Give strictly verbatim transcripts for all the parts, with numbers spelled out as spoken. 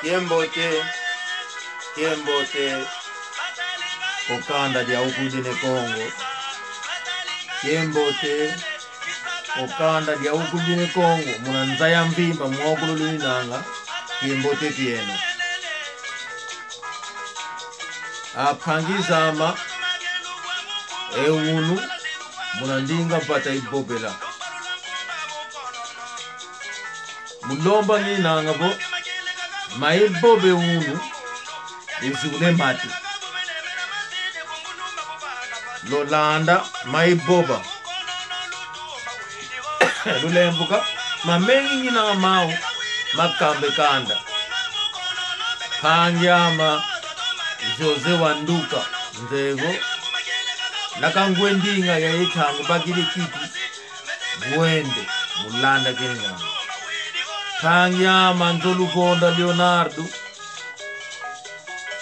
Kiambote, kiambote, ko kanda dia ukudi ne Kongo. Kiambote, ko kanda dia ukudi ne Kongo. Muna nza ya mvimba, mokulu luinanga, kiambote kieno. Ampangi zame, e unu, muna ndinga vata ivovela. Mu lomba nginanga vo, maivova unu, uziula matu. Lolanda maivova. Lulemvuka, mamengi nginanga mau, makamba e kanda. Mpangi ame, José Wanduka, nzeye vo, nakangwe ndinga ya ye ntangu bakidi kiti, vwende, mu landa kena. Mpangi ame Nzolu Vonda Leonardo,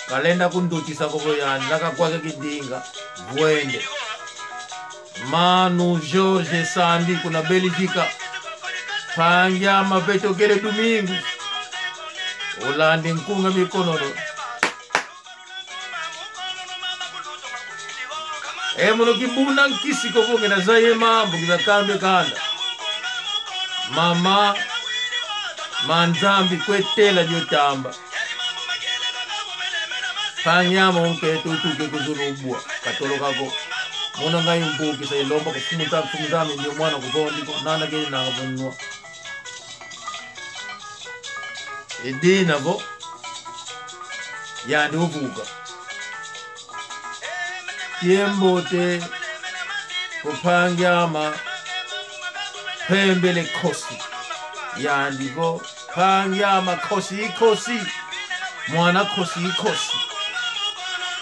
kalenda kundutisa ko vo yandi, nakakwaka kidinga, vwende. Mano Jorge Sandi kuna Bélgica. Mpangi ame Vetokele Domingo, ulandi nkunga mikonono. E mono kibuna nkisi ko vo ngina zaya e mambu, ngina kamba e kanda. Mama, ma Nzambi kwetela dio tamba. Mpangi ame unkento utuke ku zulu ubwa, katoloka ko. Mono ngai mbukisa ilomba ku Mfumu Nzambi, Mfumu Nzambi ndio mwana kuvondi ko, nana kena nanga vunwa. Idina vo, yandi uvuka. Kiambote, ko mpangi ame, Pembele Kosi. Yandi vo, mpangi ame Kosi, Kosi. Mwana Kosi, Kosi.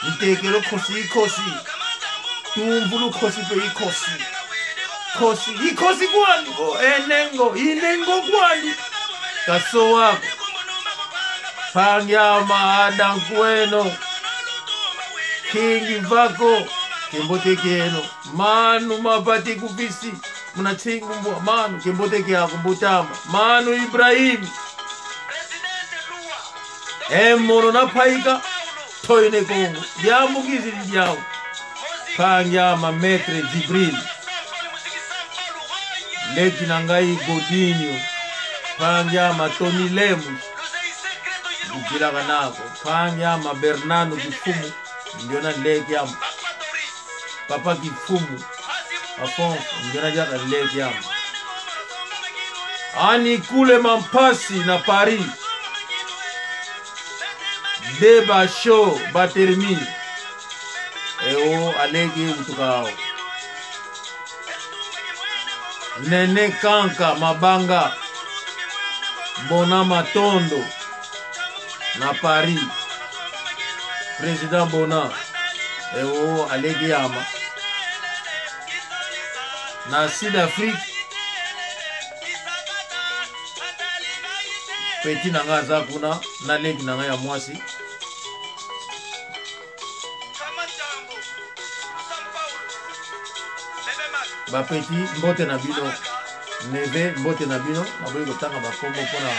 Ntekelo Kosi, Kosi. Tumvulu Kosi pe i Kosi. Kosi, i Kosi kwandi, o, e nengo, i nengo kwandi. Kaso wako. Mpangi ame Ada Nkweno. Kingi vako. Kiambote kieno. Mano Mavati Kuvisi. Muna Tsingumbwa. Mano, kiambote kiaku mbuta ame. Mano Ibrahim. E mono na paika, toyo ne Kongo. Diambu kizidi diau. Mpangi ame Maître Djibril. Leki na ngai Godinho. Mpangi ame Tony Lemos. Bukila kanako. Mpangi ame Bernardo Kifumu. Ndiona leki ame. Papa Kifumu, Afonso, ngena diaka leki ame. Ani Kule Mampasi na Paris. Deba Show Batermi. E o aleki utukao. Nene Kanka Mabanga. Bona Matondo. Na Paris. Président Bona. E o aleki ame. Na Sud Afrique. Petit na nga aza kuna, na leki na nga ya mwasi. Ba petit, mbote na bino. Neve, mbote na bino. Naboyi kotanga bakombo mpo na,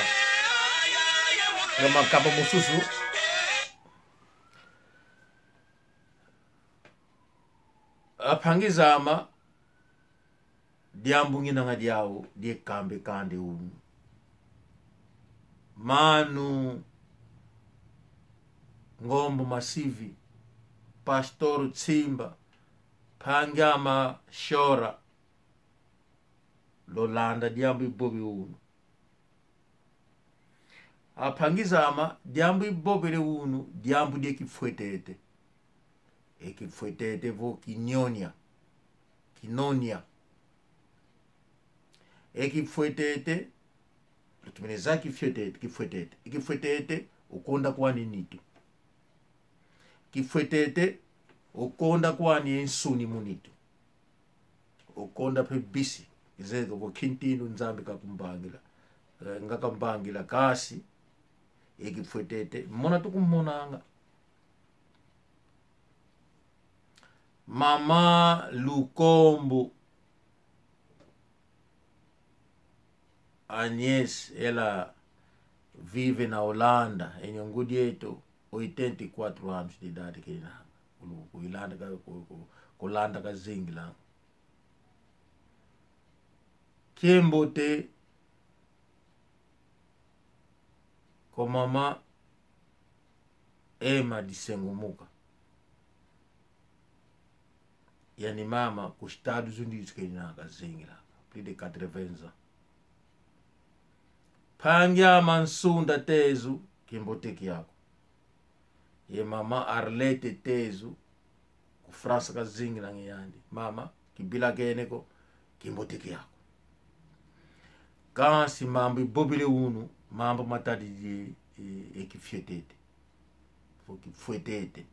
na makambo mosusu. Ampangi zame, diambu nginanga diau, die kamba e kanda unu. Mano Ngombo Masivi, Pastor Tsimba, mpangi ame Shora, lolanda diambu ivovele unu. Ampangi zame, diambu ivovele unu, diambu die kifwetete. E kifwetete vo kinyonia. Kinonia. E kifwetete, lutomene zaya kifwetete, kifwetete. E kifwetete, okonda kwani nitu. Kifwetete, okonda kwani e nsuni mu nitu. Okonda pe bisi. Kizeye ko vo kintinu Nzambi kakumbangila. Eh, nga kambangila kansi. E kifwetete. Mona tukumonanga. Mama Lukombo. Agnès, ela Vive na Holanda, e nyungu dieto, oitenta e quatro anos de idade kena. Kulu, ku Holanda ka, ku, ku, ku Holanda kazingila. Kiambote kwa mama Emma Disengumuka. Yani mama ku Estados Unidos kenina kazingila. Plus de quatre-vingts ans. Mpangi ama Nsunda Tezu, kiambote kiaku. Ye mama Arlette Tezu, ku França kazingilanga yandi. Mama, kivilakene ko, kiambote kiaku. Kansi mambu ivovele unu, mambu matadidi e, e kifuetete. Vo kifuetete.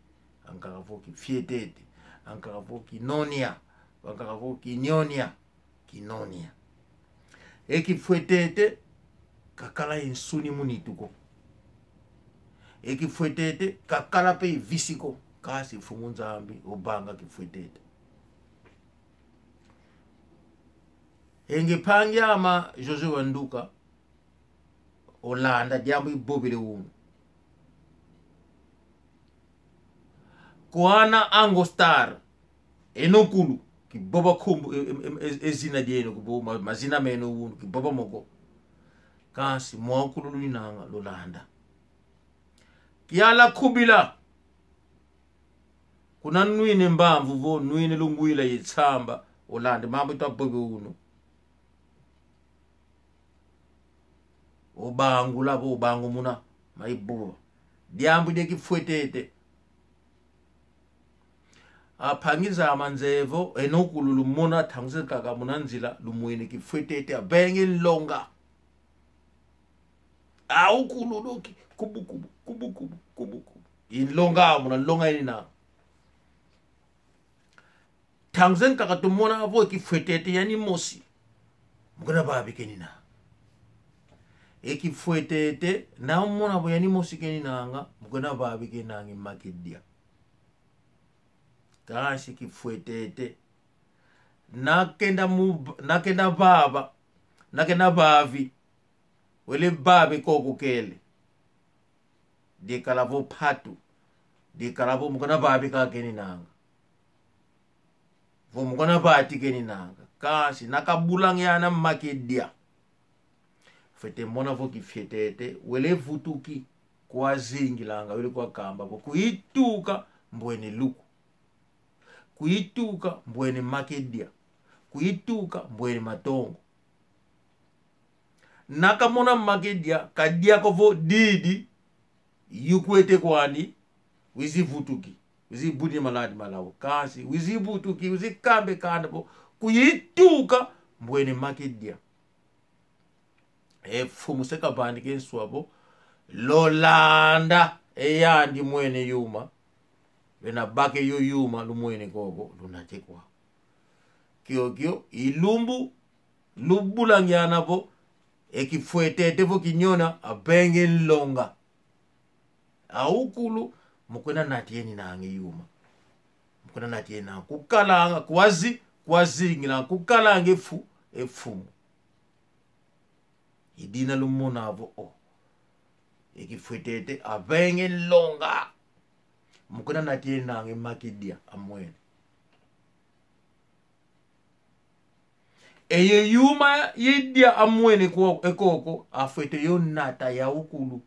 Ankaka vo kifuetete. Ankaka vo kinonia. Ankaka vo kinionia. Kinonia. E kifuetete, kakala ye nsuni mu nitu ko. E kifuetete, kakala mpe ye visi ko. Kansi Mfumu Nzambi, ovanga kifuetete. E nge mpangi ama José Wanduka, olanda diambu ivovele unu. Kwa ana Angostar, eno kulu, kivova nkumbu, e, e, e, e, e zina dieno, kivova ma-, mazina meno unu, kivova mo ko. Kansi mwakulu luinanga, lulanda. Kiala Kubila, kuna nwine mbamvu vo, nwine lungwila ye nsamba, olanda mambu itwa vova unu. Obangula vo, obangumuna, maibua. Diambu dia kifuetete. A mpangi zame, nzevo, eno kulu lumona, ntangu zankaka muna nzila, lumwene kifuetete, avenge nlonga. Au kulu doki, kubu kubu, kubu kubu, kubu kubu. I nlonga, muna nlonga inina. Ntangu zankaka tumona vo kifuetete yani mosi. Mu kuna vavi kenina. E kifuetete, na umona vo yani mosi keninanga, mu kuna vavi kenanga e makidia. Kansi kifuetete. Na kenda mu-, na kenda vava, na kenda vavi. Wele vava koko kele. Dikala vo mpatu. Dikala vo mu kuna vavi ka keninanga. Vo mu kuna vati keninanga. Kansi na kabulanga yana makidia. Fwete mona vo kifuetete, wele vutuki, kwa zingilanga, wele kwa kamba vo kuituka mbwene luku. Kuituka mbwene makidia. Kuituka mbwene matongo. Na kamona makidia, kadia ko vo didi, yukwete kwandi, wizi vutuki, wizi buni maladi malau. Kansi, wizi vutuki, wizi kambe kanda vo, kuituka mbwene makidia. E mfumu se kavandike nswa vo, lolanda, e yandi mwene yuma. Bena bake yo yuma, lumwene koko, lunate kwau. Kiokio, i lumbu, lubulanga yana vo, e kifuetete vo kiniona, avenge nlonga. Au kulu, mu kuna nata eninanga e yuma. Mu kuna nata eninanga. Kukalanga, kwa zi-, kwa zingilanga, kukalanga e mfu-, e mfumu. I dina lumona vo o. E kifuetete, avenge nlonga. Mu kuna nata eninanga e makidia, amwene. E yo yuma yedia amwene ko-, e koko, afwete yo nata yau kulu.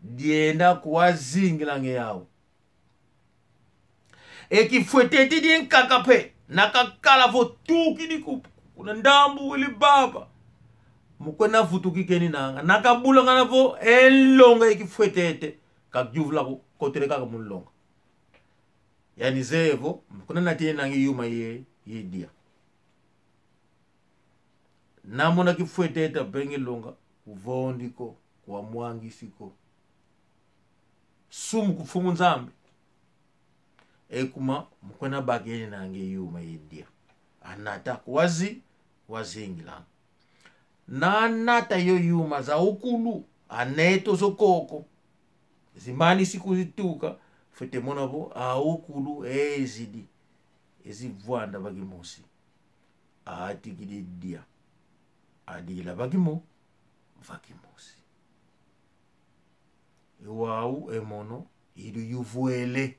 Dienda kwa zingilanga yau. E kifuetete diankaka mpe, na kakala vo tukidi ku-, kuna ndambu wele vava. Mu kuna vutuki keninanga, na kabulangana vo, e nlonga e kifuetete, kayuvula ko-, kotele kaka mu nlonga. Yani zevo, mu kuna nata eninanga e yuma ye, yedia. Na mona kifuetete avenge nlonga, kuvondi ko, kwamwangisi ko. Sumu ku Mfumu Nzambi. E kuma, mu kuna bake eninanga e yuma yedia. Anata kwa zi-, kwa zingilanga. Na anata yo yuma zau kulu, aneto zo koko. Zimanisi kuzituka, fwete mona vo, au kulu, ezidi. Ezi vwanda va kimosi. Atikidi dia. Adila va kimo-, va kimosi. Au e mono, iluyuvwele.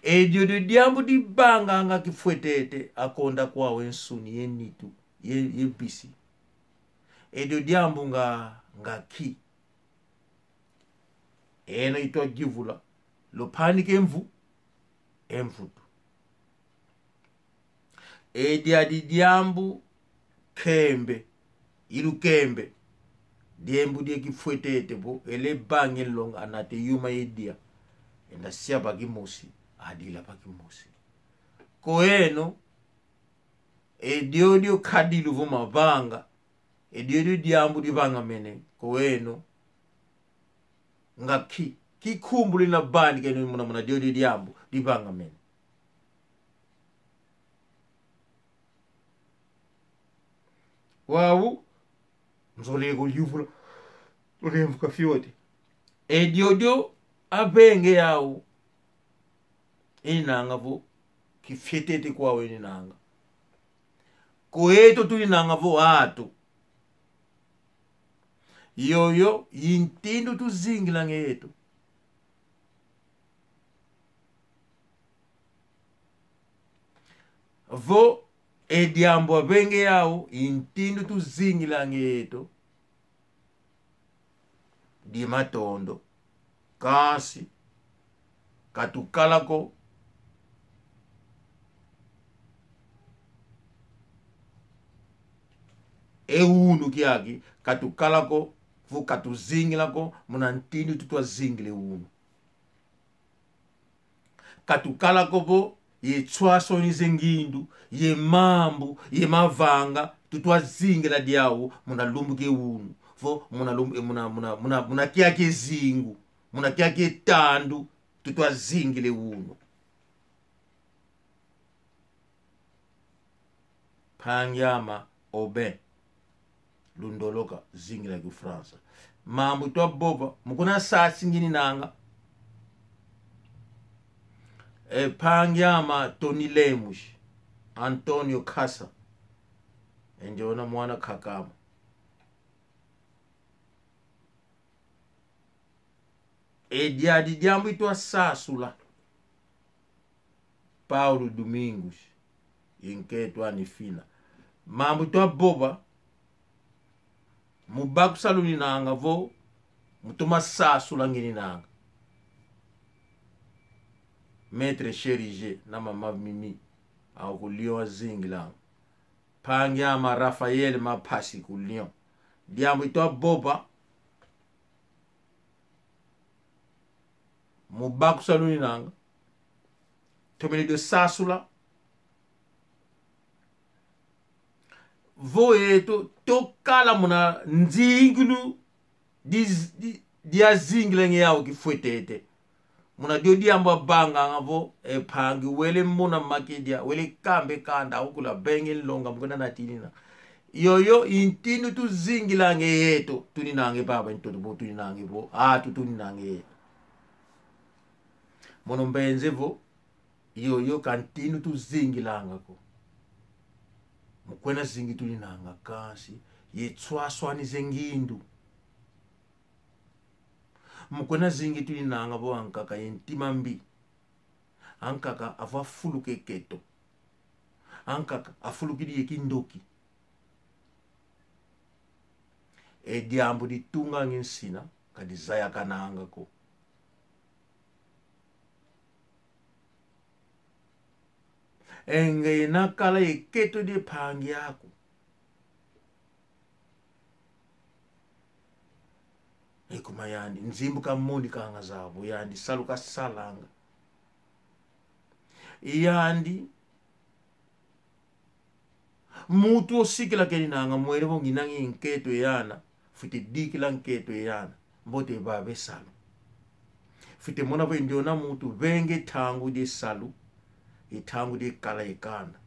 E diodio diambu dibanganga kifwetete, akonda kwau e nsuni, ye nitu, ye, ye bisi. E dio diambu nga, nga ki. Eno itwa yuvula, lupani ke mvu, e mvutu. E diadi diambu kembe, ilukembe, diambu dia kifwetete vo, ele bange nlonga anate yuma ye dia. Enda sia pa kimosi, adila pa kimosi. Ko eno, e diodio kadilu vo mavanga, e diodio diambu divangamene, ko eno, nga ki, ki nkumbu lina bani keno muna, muna diodio diambu divangamene. Wau, nzole kuyuvula, lulemvuka fiote. E diodio avenge yau, enanga vo, kifwetete kwau enanga. Ko eto tuinanga vo atu. Yoyo, i ntindu tuzingilanga eto. Vo, e diambu avenge yau, i ntindu tuzingilanga eto. Di matondo. Kansi, katukala ko. E unu kiaki, katukala ko, vo katuzingila ko, muna ntindu tutwa zingila e unu. Katukala ko vo, ye nswaswani ze ngindu, ye mambu, ye mavanga, tutwa zingila diau, muna lumbu kie unu. Vo, muna lumbu, eh, muna, muna, muna, muna kiaki e zingu, muna kiaki e tandu, tutwa zingila e unu. Mpangi ama Aubin Lundoloka, zingila ku França. Mambu itwa vova, mu kuna sasi ngininanga. E mpangi ama Tony Lemos, Antonio Kasa. E ndiona mwana nkaka ama. E diadi diambu itwa sasula. Paulo Domingos, i nkento ani fina. Mambu itwa vova, mu bakisa luninanga vo, mu toma sasula ngininanga. Maître Chérizier na mama Mimi, au ku Lyon azingilanga. Mpangi ama Raphaël Mapasi ku Lyon. Diambu itwa vova, mu bakisa luninanga. Tomene dio sasula. Vo eto, tukala muna nzingilu di, di, dia zingila nge yau kifwetete. Muna dio diambu abanganga vo, e mpangi wele muna makidia, wele kamba e kanda, ukula benge nlonga, mu kuna natinina. Yoyo i ntindu tuzingilanga eto, tuninanga e baba ntoto vo, tuninanga e vo, atu tuninanga eto. Mono mbenze vo, yoyo ka ntindu tuzingilanga ko. Mu kuna zingi tuninanga kansi, ye nswaswani ze ngindu. Mu kuna zingi tuninanga vo ankaka ye ntima mbi. Ankaka avo afuluka e nkento. Ankaka afulukidi ye kindoki. E diambu ditunganga e nsina, ka dizayakananga ko. E nge nakala ye nkento die mpangi aku. E kuma yandi, nzimbu kamonikanga zavo, yandi salu kasalanga. Yandi, muntu osikila keninanga mwene vo nginanga e nkento e ana, fwete dikila nkento e ana, mbote vava e salu. Fwete mona vo e ndiona muntu venge ntangu die salu, e ntangu die kala e kanda.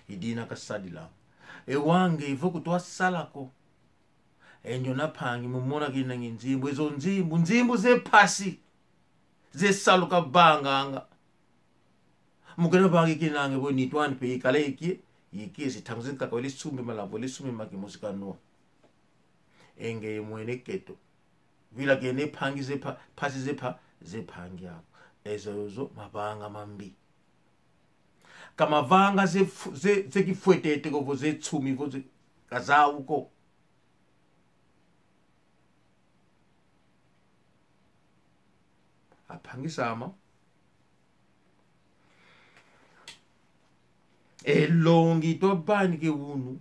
I dina kasadila. E wange ivo kutwa sala ko. E ndiona mpangi mu mona kinanga e nzimbu, ezo nzimbu, nzimbu ze mpasi, ze salu kabanganga. Mu kuna vangi kinanga vo nitu ani mpe ikala ikie, ikie zi ntangu zi nkaka wele sumbi malavu, wele sumbi maki mu zi kanwa. E ngeye mwene keto. Vila kene mpangi ze mpa-, mpasi ze mpa-, ze mpangi aku. E zozo mavanga mambi. Ka mavanga ze fu-, ze, ze kifwetete ko vo ze nsumi vo ze kazau ko. A mpangi zame. E longi twavanike unu,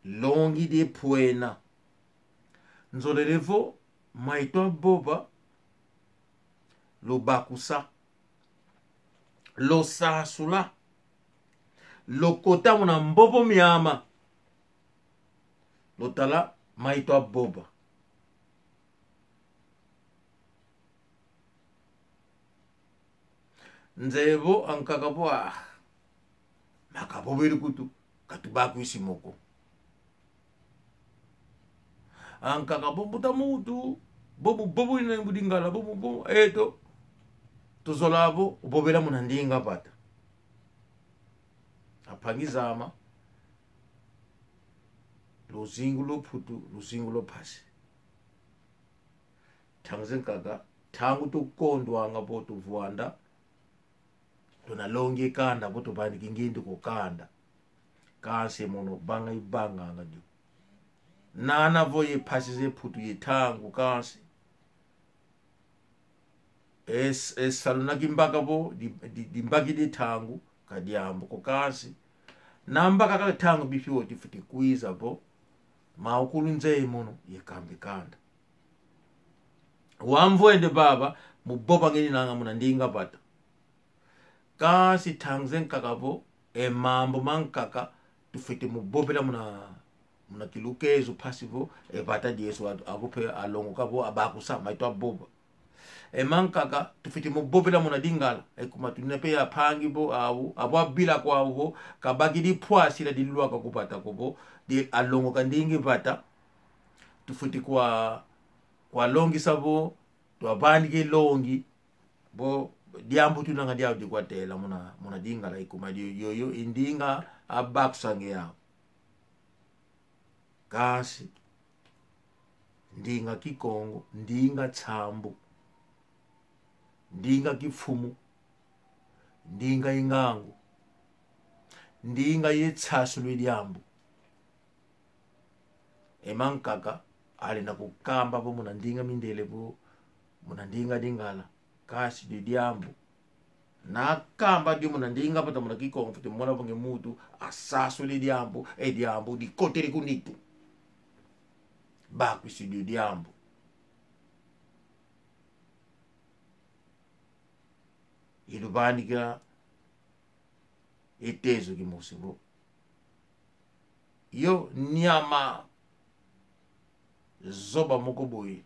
longi die pwena. Nzolele vo, mai twavova, lubakusa, lusasula, lukota muna mvovo miame, lutala mai twavova. Nzeye vo ankaka vo, ah, makavovele kutu, katubakwisi mo ko. Ankaka vo mbuta muntu, vo mu-, vo mu-, ina mbu Lingala, vo mu-, vo, eto, tuzola vo, uvovela muna ndinga vata. A mpangi zame, luzingu lwa Mputu, luzingu lwa mpasi. Ntangu zankaka, ntangu tukondwanga vo tuvwanda, tuna longi e kanda vo tuvaniki ngindu ku kanda. Kansi mono vanga ivanganga dio. Nana vo ye mpasi ze Mputu ye ntangu kansi. Es-, esalu na kimbaka vo, di, di, dimbakidi ntangu, ka diambu ko kansi. Na mbaka kaka ntangu bifi oti fwete kwiza vo, maukulu nzeye mono, ye kamba e kanda. Wamvwende vava, mu vova ngininanga muna ndinga vata. Kansi ntangu zankaka vo, e mambu mankaka, tufwete mu vovela muna, muna kilukezo mpasi vo, e vata diesu a-, avo mpe alongoka vo, abakusa, mai twavova. E mankaka, tufwete mu vovela muna Lingala, e kuma tunina mpe ya mpangi vo, awu, avo avila kwau vo, kabakidi mpwasila dilwaka ku vata ko vo, di alongoka ndinga vata, tufwete kwa, kwalongisa vo, twavanike longi, vo diambu tunanga diau dikwatela muna, muna Lingala i kuma dio, yoyo i ndinga abakusanga yau. Kansi, ndinga Kikongo, ndinga nsambu, ndinga kimfumu, ndinga ingangu, ndinga ye nsasulu ye diambu. E mankaka, alenda kukamba vo muna ndinga mindele vo, muna ndinga Lingala. Kansi dio diambu. Na kamba dio muna ndinga vata muna Kikongo, fwete mona vo nge muntu, asasula e diambu, e diambu, dikotele ku nitu. Bakwisi dio diambu. Iluvanika e tezo kimosi vo. Yo nyama zoba moko boye.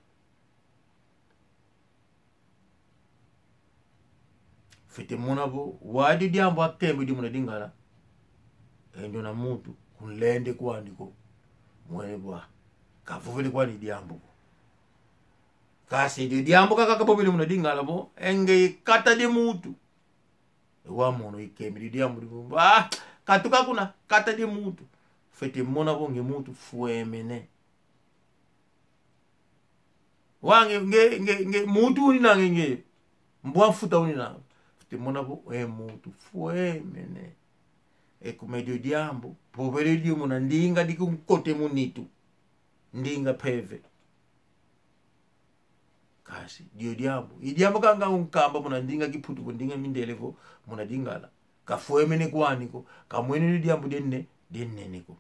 Fwete mona vo, wau dio diambu akembe dio muna Lingala. E ndiona muntu, kunlende kwani ko. Mwene vo, kavovele kwani diambu ko. Kansi dio diambu kaka kavovele muna Lingala vo, e nge kata dia muntu. E wau mono ikembe dio diambu di vo, ah, katuka kuna, kata dia muntu. Fwete mona vo nge muntu fwemene. Wau nge, nge, nge, nge, muntu unina nge, nge. Mbwa mfuta unina. Fwete mona vo, e muntu fwemene. E kuma dio diambu, vovele dio muna ndinga dikunkote mu nitu. Ndinga mpeve. Kansi, dio diambu. I diambu kanga unkamba muna ndinga Kiputu vo, ndinga mindele vo, muna Lingala. Kafwemene kwani ko, kamwene dio diambu diene, dienene ko.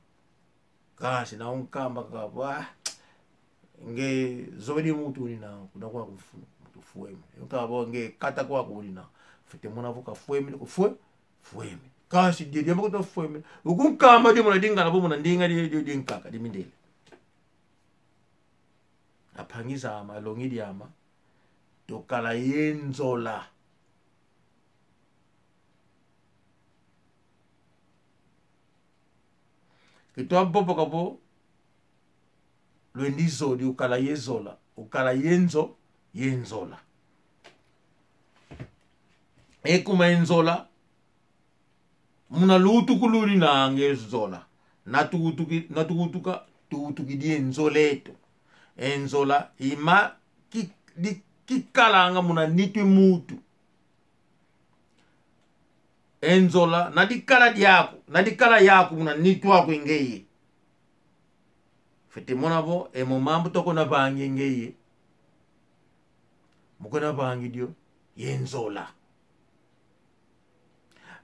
Kansi na unkamba kaka vo, ah, nge zoba dia muntu unina, kuna kwaku mfu-, muntu fwemene. Unkamba vo nge kata kwaku unina. Fwete mona vo kafwemene, kafwe-, fwemene. Kansi dio diambu kata fwemene. Ukunkamba dio muna Lingala vo muna ndinga di, di, di nkaka, di mindele. A mpangi zame, longi diame, tukala ye nzola. Ke twavova kaka vo, lwendi zodi ukala ye zola, ukala ye nzo-, ye nzola. E kuma e nzola, muna lutuku luninanga e nzola. Na tuwutuki-, na tuwutuka, tuwutukidi e nzola eto. E nzola ima ki-, di-, kikalanga muna nitu a mutu. E nzola, na dikala diaku, na dikala yaku muna nitu aku e ngeye. Fwete mona vo, e mo mambu tukwenda vangi e ngeye. Mu kwenda vangi dio, ye nzola.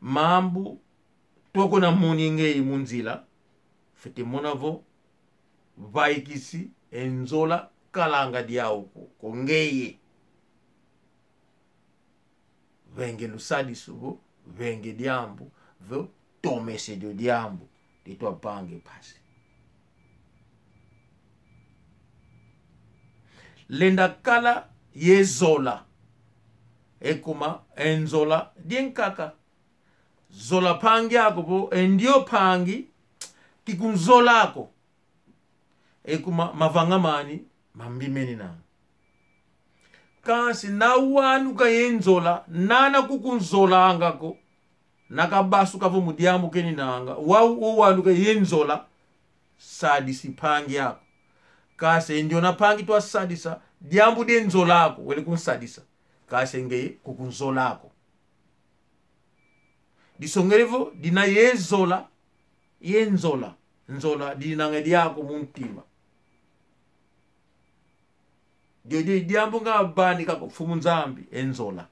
Mambu tukwenda moni e ngeye mu nzila. Fwete mona vo, vaikisi e nzola kalanga diau ko, ko ngeye. Venge lusadisu vo, venge diambu, vo tomese dio diambu, ditwa vange mpasi. Lenda kala ye zola, e kuma, e nzola, diankaka. Zola mpangi aku vo, e ndio mpangi, kikunzola ko. E kuma mavanga mani, mambi meninanga. Kansi na wanuka ye nzola, nana kukunzolanga ko. Na kabasuka vo mu diambu keninanga. Wa, wa wanuka ye nzola, sadisi mpangi aku. Kansi e ndiona mpangi twasadisa, diambu die nzola aku, wele kunsadisa. Kansi e ngeye kukunzola ko. Disongele vo, dina ye zola, ye nzola, nzola, dinanga diaku mu ntima. Dio, dio, diambu nga vanika ko Mfumu Nzambi, e nzola.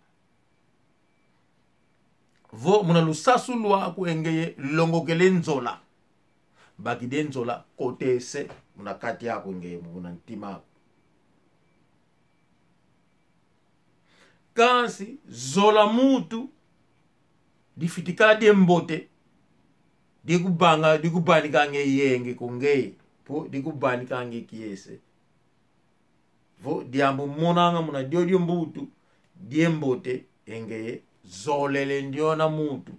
Vo, muna lusasu lwaku e ngeye longokele nzola. Bakidi e nzola, kotese, muna kati aku e ngeye, muna ntima aku. Kansi, zola muntu, difwete kala diambote, dikuvanga, dikuvanikanga e yenge ko ngeye, po dikuvanikanga e kiese. Vo diambu monanga muna dio diambote, diambote, e ngeye, zolele ndiona muntu.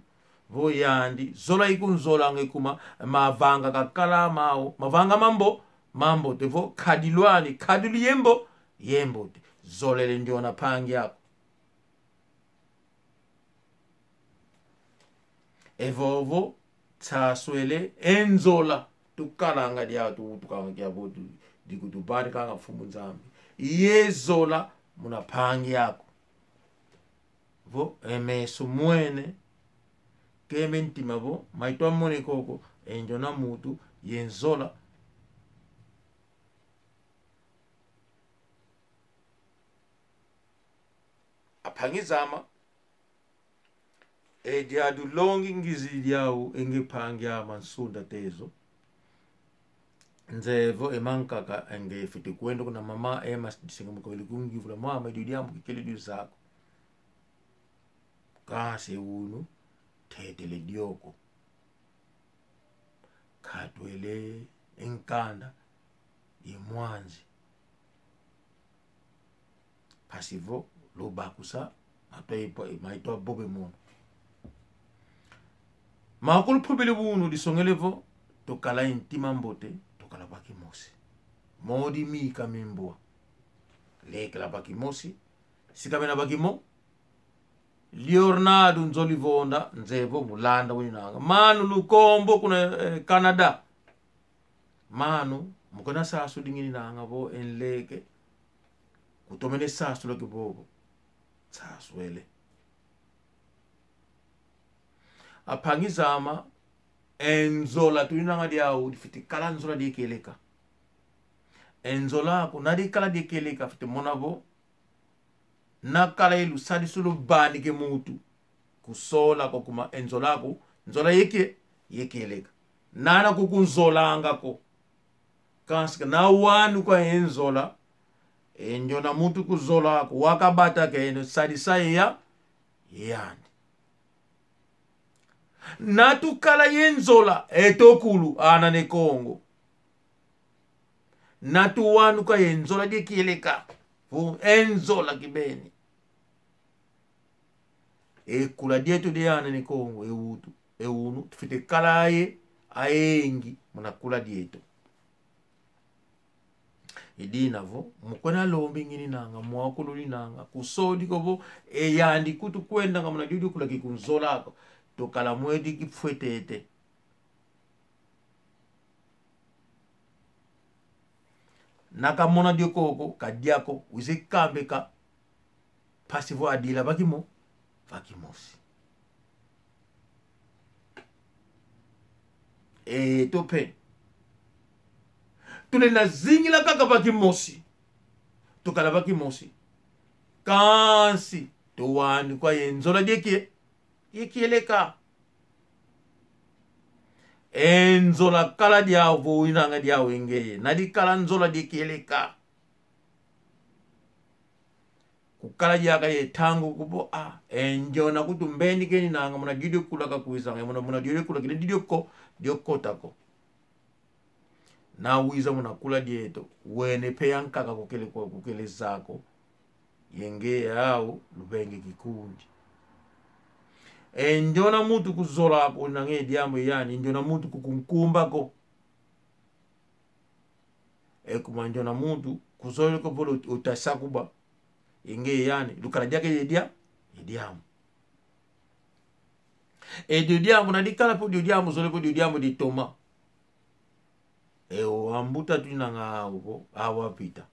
Vo yandi, zola ikunzolanga e kuma, mavanga kakala mau, mavanga mambo, mambote vo, kadilu ani, kadilu yambo, yambote. Zolele ndiona mpangi aku. Evovo, nsaswele, e nzola, tukalanga diau tuwutukanga kia vo tu, dikutuvanikanga Mfumu Nzambi. Ye zola, muna mpangi aku. Vo, e meso mwene, keme ntima vo, maitwa mone koko, e ndiona muntu, ye nzola. Ampangi zame, e diadi longi ngizidi diau e nge mpangi ame nsunda tezo. Nzevo e mankaka e nge fwete kwenda kuna mama e masi disenga mukawili kungivula mama dio diambu kikele dio zako. Kansi unu, tetele dio ko. Katwele e nkanda ye mwanzi. Mpasi vo, lubakusa, maitwa ipa, maitwa vove mono. Makulu pubili unu disongele vo, tukala ye ntima mbote, tukala va kimosi. Modi mika mi mbwa. Lekela va kimosi, sikamena va kimo, Leonardo Nzolivonda, nzevo mu Landa wininanga. Manu Lukombo kuna, eh, Canada. Manu, mu kuna sasu dingininanga vo e nleke. Kutomene sasu lwaki vovo. Sasu ele. Ampangi zame, e nzola tuinanga diau, difwete kala nzola die kieleka. E nzola aku, na dikala die kieleka, fwete mona vo, na kala ye lusadisu luvanike muntu. Kusola ko kuma e nzola aku, nzola ye kie, ye kieleka. Nana kukunzolanga ko. Kansi ka na wanuka e nzola, e ndiona muntu kuzola aku, wakavata keno, sadisa eya, yandi. Na tukala ye nzola, eto kulu, ana ne Kongo. Na tuwanuka ye nzola die kieleka. Vo e nzola kibeni. E kula dieto die ana ne Kongo, e utu, e unu, tufwete kala ye, ayengi, muna kula dieto. I dina vo, mu kuna lombi ngininanga, mwakulu ninanga, kusodi ko vo, e yandi kutu kwendanga muna dio dio kula kikunzola ko, tukala mwedi kifwetete. Na kamona dio koko, kadia ko, wizi kambeka. Mpasi vo adila va kimo-, va kimosi. Eto mpe, tulenda zingila kaka va kimosi. Tukala va kimosi. Kansi, tuwani kwa ye nzola die kie-, die kieleka. E nzola kala diau vo winanga diau e ngeye. Na dikala nzola die kieleka. Kukala diaka ye ntangu ko vo, ah, e ndiona kutu mbeni keninanga, muna diodio kula kakwizanga, muna, muna diodio kula kina diodio ko, dio kota ko. Na wiza muna kula dieto, wene mpe yankaka kukele kwa, kukele zako. Ye ngeye au, luvenge kikundi. E ndiona muntu kuzola ko na nge diambu yani, ndiona muntu kukunkumba ko. E kuma ndiona muntu, kuzolele ko vo lo-, utasa kuba. Ye ngeye yani, lukala diaka ye dia-, ye diambu. E dio diambu na dikala po dio diambu, zole po dio diambu ditoma. E o ambuta tuinanga au vo, awa pita.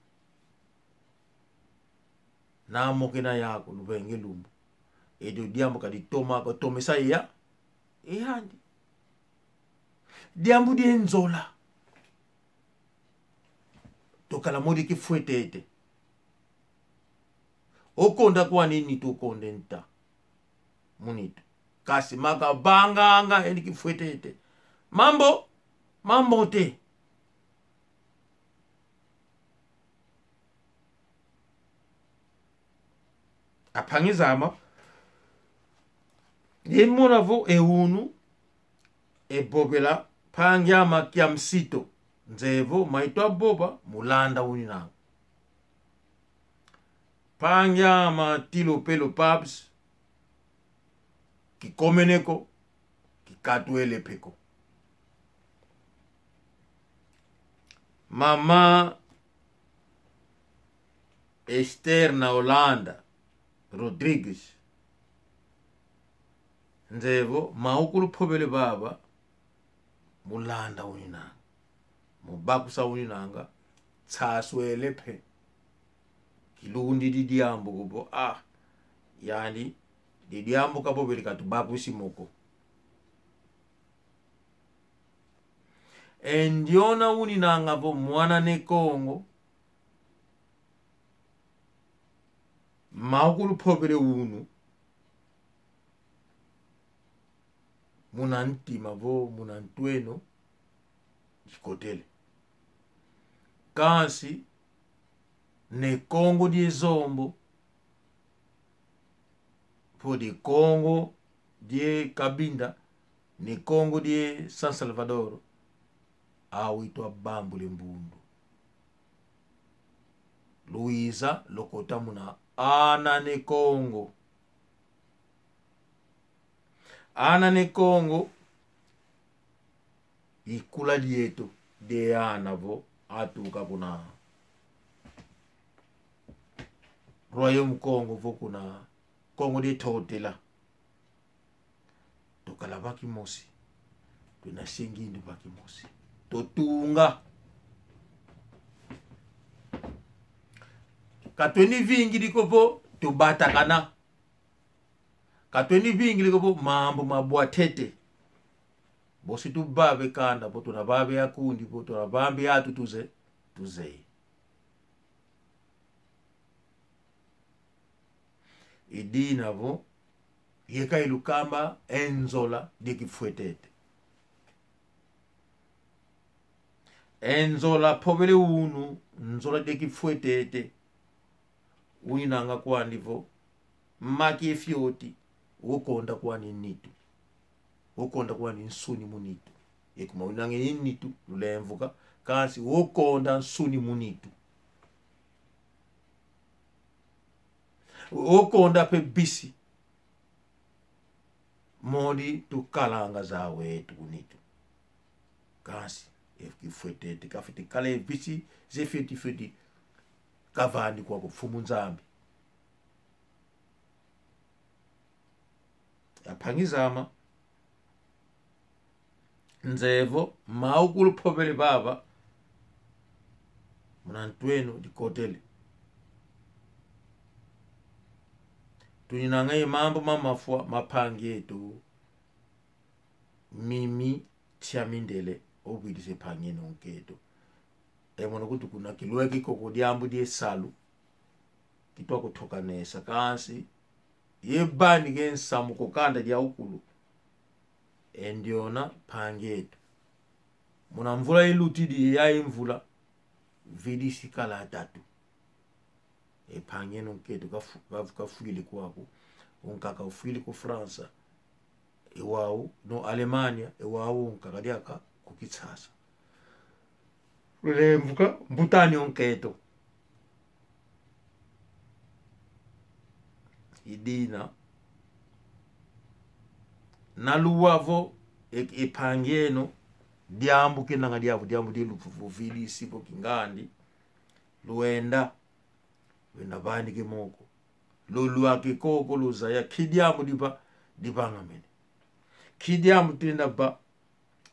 Na mokena yako, luvenge lumbu. E dio diambu kaditoma ko, tomesa ya, e yandi. Diambu die nzola. Tukala modi kifwetete. Okonda kwani nitu, okonde nta. Mu nitu. Kansi makavanganga eni kifwetete. Mambo, mambote. Ampangi zame, imona vo e unu, e vovela mpangi ame kia msito, nzeye vo maitwa vova mu landa uninanga. Mpangi ame Tilo Pelo Pabs, kikomene ko, kikatwele mpe ko. Mama Esther na Holanda Rodrigues, nzeye vo maukulu mpovele vava mu landa uninanga, mu bakusa uninanga, nsaswele mpe. Kilundidi diambu ko vo, ah, yani, di diambu kavovele katubakusi mo ko. E ndiona uninanga vo mwana Ne Kongo, maukulu mpovele unu, muna ntima vo, muna ntweno, dikotele. Kansi, Ne Kongo die Zombo, vo Ne Kongo die Cabinda, Ne Kongo die San Salvador, au itwa bambula e mbundu. Luiza, lukota muna Ana Ne Kongo. Ana Ne Kongo, ikula dieto die ana vo atuka kuna Royaume Kongo vo kuna Kongo die Ntotela. Tukala va kimosi. Tuna se ngindu va kimosi. Tutunga. Katweni vingidi ko vo tubatakana. Katweni vingidi ko vo mambu mabwa ntete. Bosi tuvave kanda, vo tuna vave akundi, vo tuna vambi atu tuze-, tuzeye. I dina vo, yeka ilukamba e nzola die kifwetete. E nzola mpovele unu, nzola die kifwetete. Uninanga kwandi vo, maki e fioti, ukonda kwandi nitu. Ukonda kwandi nsuni mu nitu. E kuma uninanga e nitu, lulemvuka, kansi ukonda nsuni mu nitu. Ukonda mpe visi. Modi tukalanga zawetu ku nitu. Kansi, e kifwetete, kafwete kala e visi, ze fioti fioti, kavandi kwaku Mfumu Nzambi. Ampangi zame, nzeye vo, maukulu mpovele vava, Muna ntu eno dikotele. Tuninanga ye mambu ma mafwa ma mpangi eto Mimi Tsiamindele, ovwidisa e mpangi eno nkento. E mono kutu kuna kilweke koko diambu die salu, kitwa kutokanesa, kansi ye vanika e nsamu ko kanda dia ukulu. E ndiona mpangi eto. Muna mvula ilutidi, yayi mvula vidisi kala atatu. E mpangi eno nkento kafu-, kafu-, kafwili kwaku. Unkaka ufwili ku França. E wau, no Alemanha, e wau unkaka diaka ku Kinshasa. Lulemvuka, mbutani o nkento. I dina. Na luwa vo, e, e mpangi eno, diambu kenanga diambu, diambu di luvuvu vidisi vo kingandi. Lwenda, lwenda vanika e moko. Lulwaka e koko luzaya, nki diambu diva, divangamene. Nki diambu tenda va,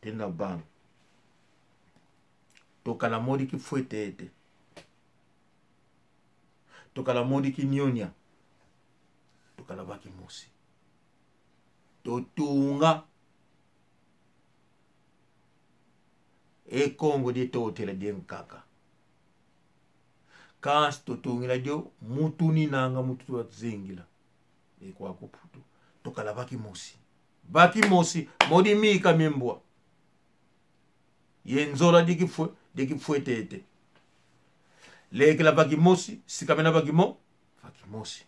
tenda vanga. Tukala modi kifwetete. Tukala modi kinionia. Tukala va kimosi. Tutunga e Kongo die totela die nkaka. Kansi tutungila dio mu tuninanga, mu tutwa zingila. E kwaku Putu. Tukala va kimosi. Va kimosi, modi mika mia mbwa. Ye nzola die kifwe-, die kifwetete. Lekela va kimosi, sikamena va kimo-, va kimosi.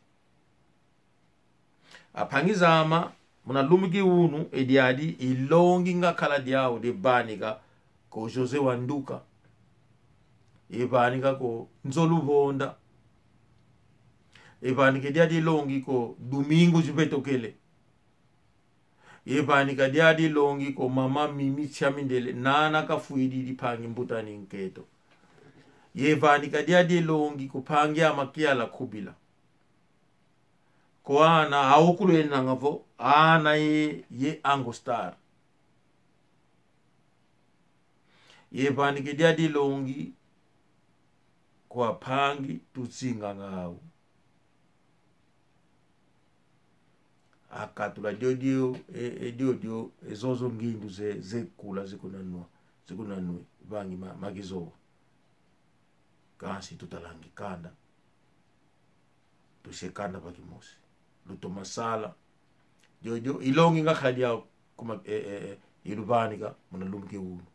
A mpangi zame, muna lumbu ki unu, e diadi i longi ngakala diau die vanika ko José Wanduka. I vanika ko Nzolu Vonda. I vanika diadi longi ko Domingos Vetokele. I vanika diadi longi ko mama Mimi Tsiamindele, nana kafwidi di mpangi mbutani nkento. I vanika diadi longi ko mpangi ame Kiala Kubila. Ko ana, a ukulu enanga vo, ana ye, ye Angostar. I vanika diadi longi kwa mpangi tuzinganga au. Akatula diodio, e, e diodio, e zozo ngindu ze, ze kula, ze kunanwa, ze kunanwa, vangi ma, ma kizowa. Kansi tutalanga e kanda. Tusia e kanda va kimosi. Lutoma sala. Diodio, i longi ngakala diau kuma, e, e, e, i luvanika, muna lumbu ki unu.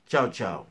Tchau, tchau.